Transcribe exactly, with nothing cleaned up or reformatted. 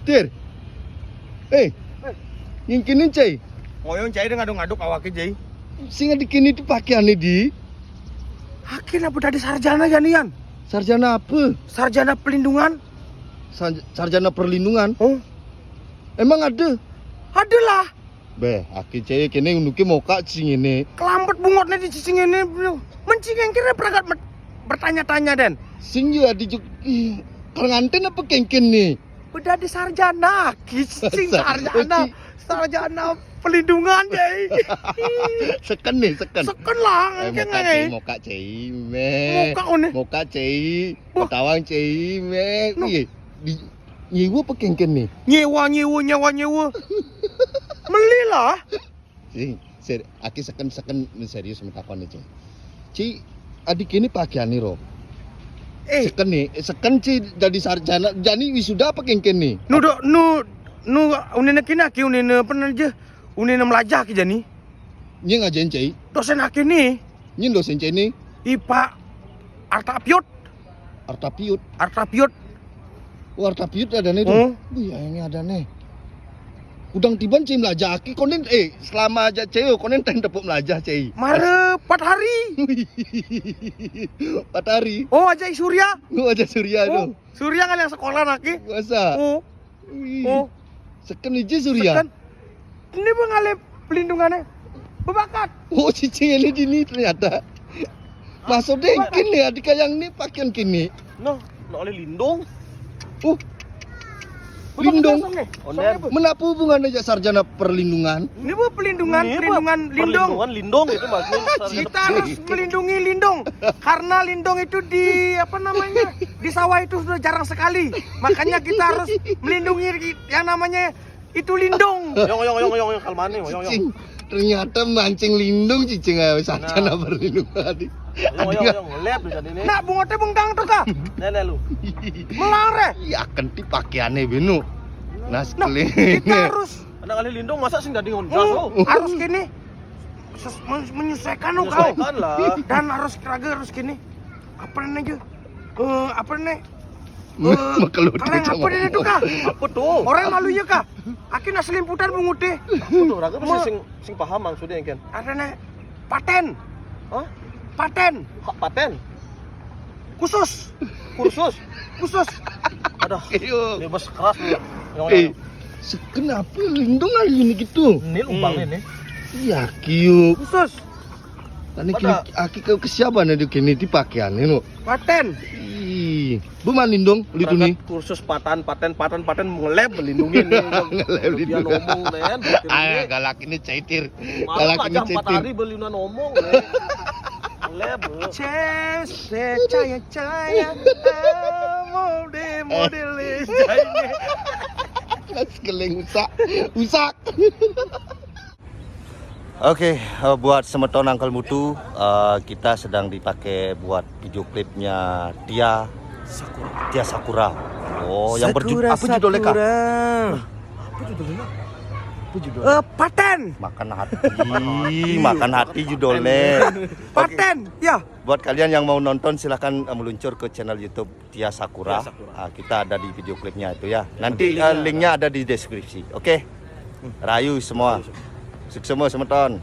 Tir. Eh, yang kini cai. Ngoyong cai deh ngaduk-ngaduk awake cai. Sing ada kini tu pakaian ni di. Akhirnya apa tadi sarjana janian? Sarjana apa? Sarjana pelindungan. Sarjana perlindungan. Oh. Emang ada? Ada lah. Beh, aki cai kene unduke moka cing ini. Kelambet bungotnya di cing ini. Mencingeng kira berangkat bertanya-tanya den. Sing juga di juk. Ih, nganten apa kengken nih? Udah di sarjana, kicing sarjana, sarjana pelindungan deh. Seken nih, seken. Seken lah, eh, moka cai, moka cai, meh. Moka une. Moka cai, petawang cai, meh. Iya, di nyewa apa kengken nih? Nyewa, nyewa, nyewa, nyewa. Meli lah. Sing, ser, aki seken-seken serius metakon nih, Cing. Ci, adik ini pakaian nih, Ro. Eh. Seken nih, seken ci jadi sarjana, jani wisuda apa kengken nih? Nu do, nu, nu, unine kini aki, unine apa aja? Unine melajah ki jani. Nyi ngajain, Cai? Dosen aki nih. Nyi dosen, Cai nih? Ipa Artapiut. Artapiut. Artapiut. Oh, Artapiut ada nih tuh. Hmm. Wih, ini ada nih. Udang tiban cai melajah aki konen, eh, selama aja cai konen ten tepuk melajah cai. Mare empat hari. Empat hari. Oh, aja Surya. Oh, aja Surya tuh. Surya kan yang sekolah aki. Masa? Oh. Wih. Oh. Seken aja Surya. Seken. Ini mengalih pelindungannya. Bebakat. Oh, cicing ini dini ternyata. Maksudnya kini adik yang ini pakaian kini. Nah, nak oleh lindung. Uh. Lindung. Menapa hubungannya aja sarjana perlindungan? Ini bu pelindungan, pelindungan lindung. Pelindungan lindung itu maksudnya. Kita harus melindungi lindung. Karena lindung itu di apa namanya? Di sawah itu sudah jarang sekali. Makanya kita harus melindungi yang namanya itu lindung. Yong, yong, yong, yong, yong, kalmane, yong, yong. Cicing. Ternyata mancing lindung, cicing, ayo, sarjana perlindungan. Yong, yong, yong, lep bisa ini. Nak bungote bengkang tuh kah? Nenek lu. Melareh. Ya kenti pakaiannya benu. Nah, kita harus. Anak ahli lindung masa sing dadi ngondas, oh. Harus kini. Menyesuaikan lo kau. Menyesuaikan lah. Dan harus keraga harus kini. Apa nih aja? Eh, apa nih? Makelut karena apa nih tuh kah? Apa tuh? Orang malunya kah? Akin asli putar bungude. Apa tuh? Raga masih sing sing paham maksudnya kan? Ada nih paten. Hah? Paten. Hak paten. Khusus. Kursus. Khusus. Aduh. Bebas keras lu. Eh, kenapa lindung hari ini gitu? Ini lubang ini. Iya, kiu. Khusus. Tadi aki ke siapa nih kini dipakaian ini? Paten. Ih, bu manin dong, litu nih. Kursus patan, paten, patan, paten ngeleb melindungi nih. Ngeleb melindungi. Dia ngomong nih. Ah, galak ini caitir. Galak ini caitir. Empat hari beliunan ngomong nih. Ngeleb. Ces, caya, caya. Model, model. Keling usak, usak. Oke, eh, buat semeton Uncle Mutu, eh, kita sedang dipakai buat video klipnya Tia Sakura. Tia Sakura. Oh, yang berjudul apa judulnya, Kak? Apa judulnya? Apa judulnya? Eh, paten. Makan hati, makan hati judulnya. Paten, ya. Buat kalian yang mau nonton silahkan eh, meluncur ke channel YouTube Tia Sakura. Tia Sakura. Ah, kita ada di video klipnya itu ya. Nanti eh, linknya ada di deskripsi. Oke. Rayu semua. Sukses semua semeton.